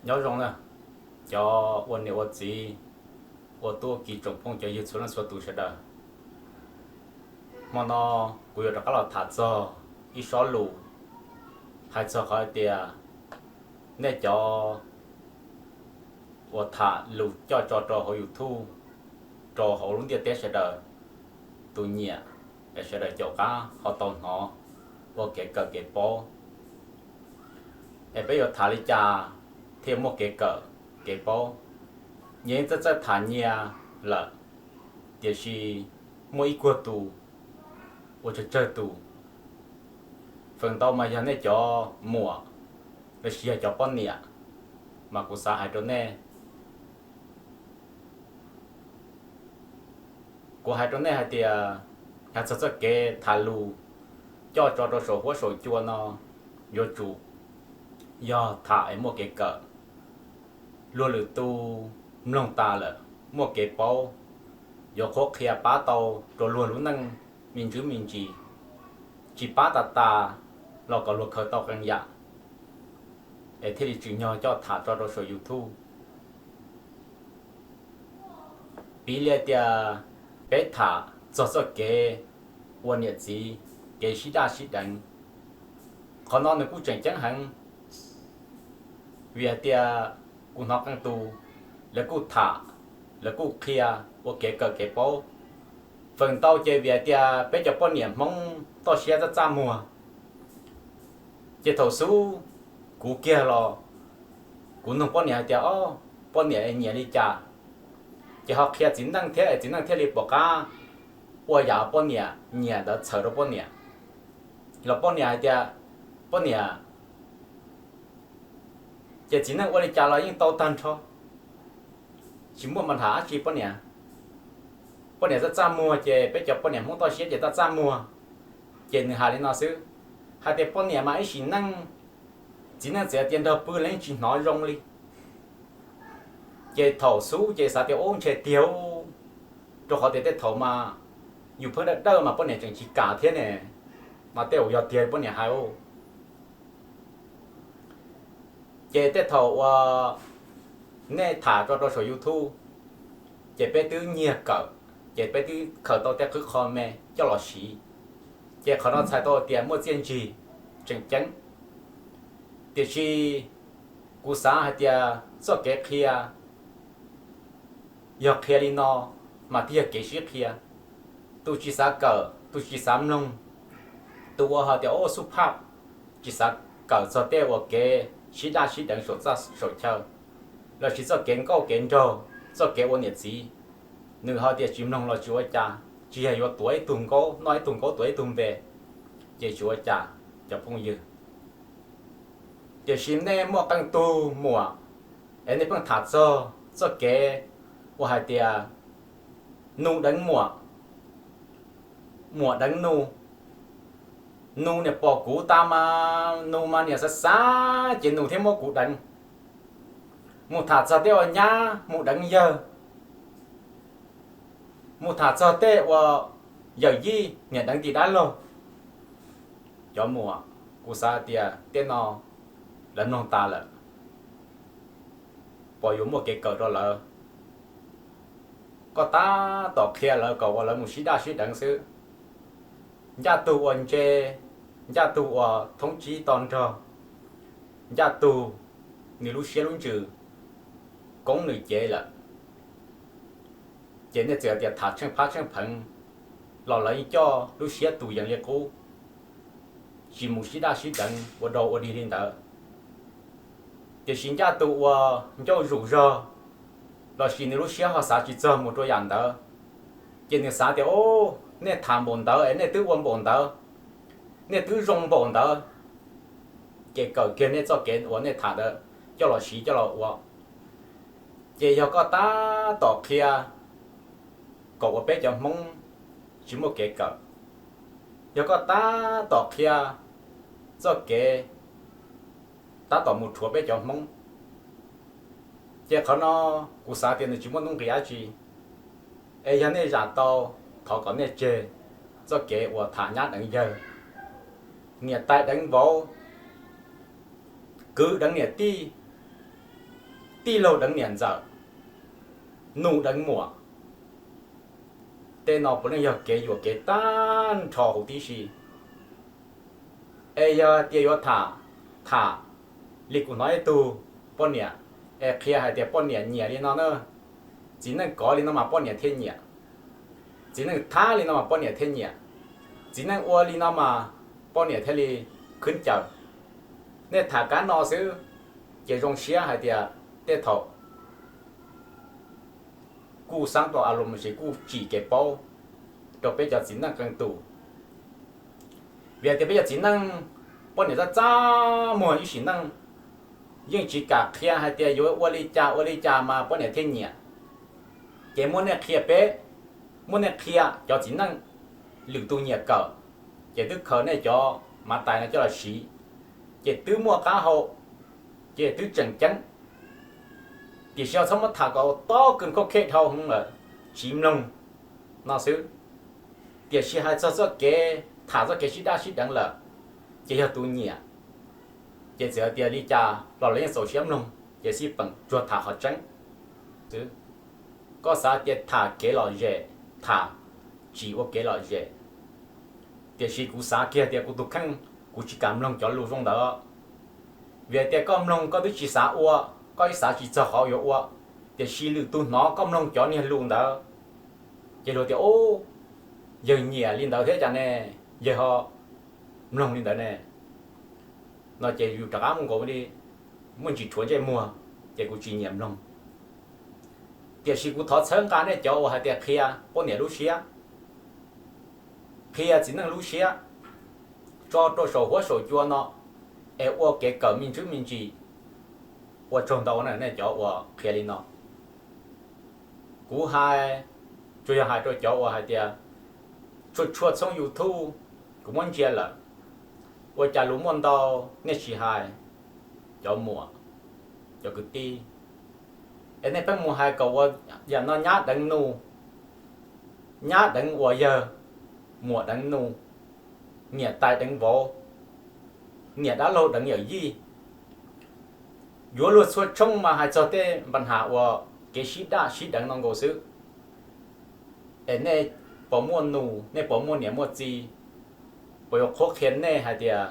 Nyob zoo na, cov ua niam ua txiv, ua tub ua ki, tsoom phooj cov ywg txhua leej txhua tus sawv daws. Hmo no kuv yuav rov qab los tham txog ib sob lus, hais txog qhov hais tias nej cov uas tham lus coj tso rau hauv YouTube, rau hauv lub ntiaj teb sawv daws tus nyiam, es sawv daws caum qab ho tau hnov ua kev kawm kev paub. Es peb yuav tham li cas thiaj muaj kev kawm kev paub? Nyias yeej txawj txawj tham nyias lawm, tiam sis muaj ib cuag tus ua tsawg tsawg tus. Feem ntau mas yog nej cov muam los sis yog cov poj niam, mas kuv xav hais rau nej, kuv hais rau nej hais tias, hais txog txoj kev tham lus coj tso rau saum huab saum cua no, yuav tsum yog tham es muaj kev kawm. Luag lwm tus mloog tas lawm muaj kev paub, yuav qhuab qhia pab tau rau luag lub neej me ntsis me ntsis. Tsis pab tas tas los kom luag khaws tau qee yam, es thiaj li tsim nyog coj tham tso rau saum YouTube. Piv li tias peb tham txog txoj kev ua niam txiv, kev sib daj sib deev, qhov no nws kuj tseem ceeb heev, vim hais tias kuv hnov qee tus lawv kuj tham, lawv kuj qhia ua kev kawm kev paub. Feem ntau ces vim hais tias peb cov poj niam Hmoob toj siab txaj txaj muag, ces thaum xub kuv kiag los kuv nug poj niam hais tias, o, poj niam nyiam li cas? Ces ho qhia txiv neej thiab, txiv neej thiaj li pom qab ua yam poj niam nyiam ntawd txhawm rau poj niam. Los poj niam hais tias, poj niam, ces txiv neej ua li cas los yeej tau tag nrho, tsis muaj mas tham dab tsi poj niam. Poj niam txaj txaj muag, ces peb cov poj niam Hmoob toj siab ces txaj txaj muag. Ces nws hais li no xwb, hais tias poj niam mas ib sim neej, txiv neej txawm tias nrog pw los yeej tsis hnov zoo li. Ces thaum xub ces xav tias ub ntshe tiag, rau qhov tias tej thaum mas yus pheej dawj dawj mas poj niam tseem tsis kam thiab ne, mas tej zaum yog tiag poj niam hais. Ces tej thaum uas nej tham tso rau saum YouTube, ces peb twb nyiag kawm, ces peb twb khaws tau tej qhov me coj los siv. Ces qhov no txhais tau tias muaj txiaj ntsig tseem ceeb. Tiam sis kuv xav hais tias txoj kev qhia yog qhia li no mas thiaj yog kev sib qhia. Tus tsis xav kawm, tus tsis xav mloog, tus ua ho tias ua xub phaj, tsis xav kawm txog tej uas kev sib daj sib deev saum txaj saum chaw, los sis txoj kev nkauj kev nraug, txoj kev ua niam txiv, nws ho tias tsis mloog los tsis ua cas, tsis yog yuav tuav ib tug nkaub noj ib tug nkaub tuav ib tug npe, ces tsis ua cas, cov phooj ywg. Tiam sis nej muaj qee tug muam es nej pheej tham txog txoj kev uas hais tias nus deev muam, muam deev nus, nus niam pom kuv tas mas nus mas niam xav xav ces nus thiaj muab kuv deev. Mus tham txog tej uas nyab mus deev yawg, mus tham txog tej uas yawm yij niam deev tim dab laug. Cov muam, kuv xav tias tej no lawv mloog tas lawm, pom yuav muaj kev kawm rau lawv. Koj tab tom qhia lawv kom uas lawv mus sib daj sib deev xwb. Ncaj tug uas ntse, ncaj tug uas thoob tsib to nrog, ncaj tug nws lub siab lub ntsws koob nws cev lawm. Ces nej txawm tias tham tsheej phab tsheej pheev los lawv yeej coj lub siab tus yees li qub, tsis mus sib daj sib deev ua dog ua dig li ntawd. Tiam sis ncaj tus uas ncauj zuj zog, los sis nws lub siab ho xav tsis txog mus rau yam ntawd, ces nws xav tias, o, nej tham npaum ntawd es nej twb ua npaum ntawd, nej twb zoo npaum ntawd, ces kawm kiag nej txoj kev uas nej tham ntawd coj los siv coj los ua. Ces yog koj tab tom qhia kom uas peb cov Hmoob tsis muaj kev kawm, yog koj tab tom qhia txoj kev tab tom mus rhuav peb cov Hmoob, ces qhov no kuv xav tias nws tsis muaj nuj nqis dab tsi. Es yog nej zam tau, thov kom nej tseg txoj kev uas tham nyab deev yawg, niam tais deev vauv, kwv deev niam tij, Tij laug deev niam ntxawm, nus deev muam, tej no puav leej yog kev yuam kev tag nrho huv tib si. Es yog tias yuav tham, tham li kuv hnov ib tug poj niam es qhia hais tias poj niam nyiam li no na, txiv neej kov li no mas poj niam thiaj nyiam, txiv neej thab li no mas poj niam thiaj nyiam, txiv neej ua li no mas poj niam thiaj li khwb caws. Nej tham kab no xwb ces zoo siab hais tias tej thaum kuj xaab tau a los sis kuj tsim kev paub rau peb cov txiv neej qee tus. Vim tias peb cov txiv neej poj niam txaj txaj muag ib sim neej, yeej tsis kam qhia hais tias yuav ua li cas ua li cas mas poj niam thiaj nyiam. Ces muab nej qhia peb, muab nej qhia cov txiv neej, lwm tus nyiam kawm, ces twb khaws nej cov mav tais no coj los siv, ces twb muaj qab hau, ces twb tseem ceeb. Tiam sis ho txhob muab tham kom tob kawg khauj khej dhau hwv lawm, tsis mloog no xwb. Tiam sis hais txog txoj kev tham txoj kev sib daj sib deev lawm, ces yog tus nyiam, ces txawm hais tias li cas los lawv yeej txaus siab mloog, ces xij peem tsuas tham qhov tseeb xwb. Koj xav tias tham kev lom zem, tham tsis ua kev lom zem. Tiam sis kuv xav kiag tias kuv tus kheej, kuv tsis kam mloog cov lus zoo ntawd. Vim tias koj mloog koj twb tsis xav ua, koj ib xav tsis txog qhov yuav ua, tiam sis lwm tus hnov koj mloog cov niag lus ntawd, ces luag tias, Ub, yawg nyiam li ntawd thiab cas ne, yawg ho mloog li ntawd ne? No ces yus rov qab mus nkaus li muaj ntsis rhuav ntsej muag, ces kuv tsis nyiam mloog. Tiam sis kuv thov txhawb nqa nej cov uas hais tias qhia poj niam lub siab, qhia txiv neej lub siab tso rau saum huab saum cua no, es ua kev kawm me ntsis me ntsis. Ua tsaug ntau na nej cov uas qhia li no. Kuv hais tsuas yog hais rau cov uas hais tias tshua tshua txhooj YouTube kuv muab ntsia lawm, ua cas lus muaj ntau nej tsis hais, cov muam, cov kwv tij. Es nej pheej mus hais kom ua yam no nyab deev nus, nyab deev uas yawg, muam deev nus, niam tais deev vauv, niam dab laug deev yawm yij. Yuav luag txhua tshooj mas hais txog tej npa nham uas kev sib daj sib deev no nkaus xwb. Es nej puas muaj nus, nej puas muaj niam muaj txiv, puas yuav qhuab qhia nej hais tias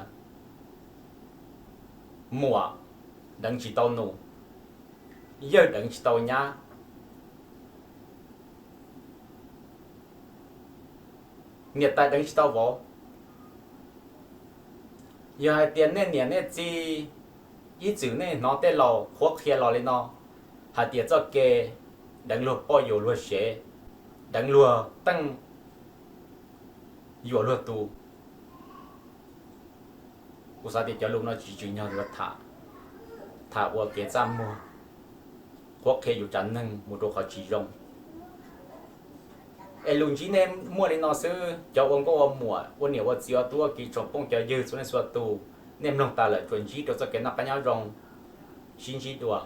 muam deev tsis tau nus, yawg deev tsis tau nyab, niam tais deev tsis tau vauv? Yog hais tias nej niam nej txiv ib txwm nej hnov tej laus qhuab qhia los li no, hais tias txoj kev deev luag poj yuam luag sev, deev luag teej yuam luag tus, kuv xav tias cov lus no tsis tsim nyog yuav tham, tham ua kev txaj muag, qhuab qhia yus tsav neeg mus rau qhov tsis zoo. Es lus ntsib nej muaj li no xwb, cov ua nkauj ua muam, ua niam ua txiv, ua tub ua kiv, tsoom phooj cov ywg txhua leej txhua tus, nej mloog tas lawm tsuas ntsib rau txoj kev noj qab nyob zoo, sib ntsib dua.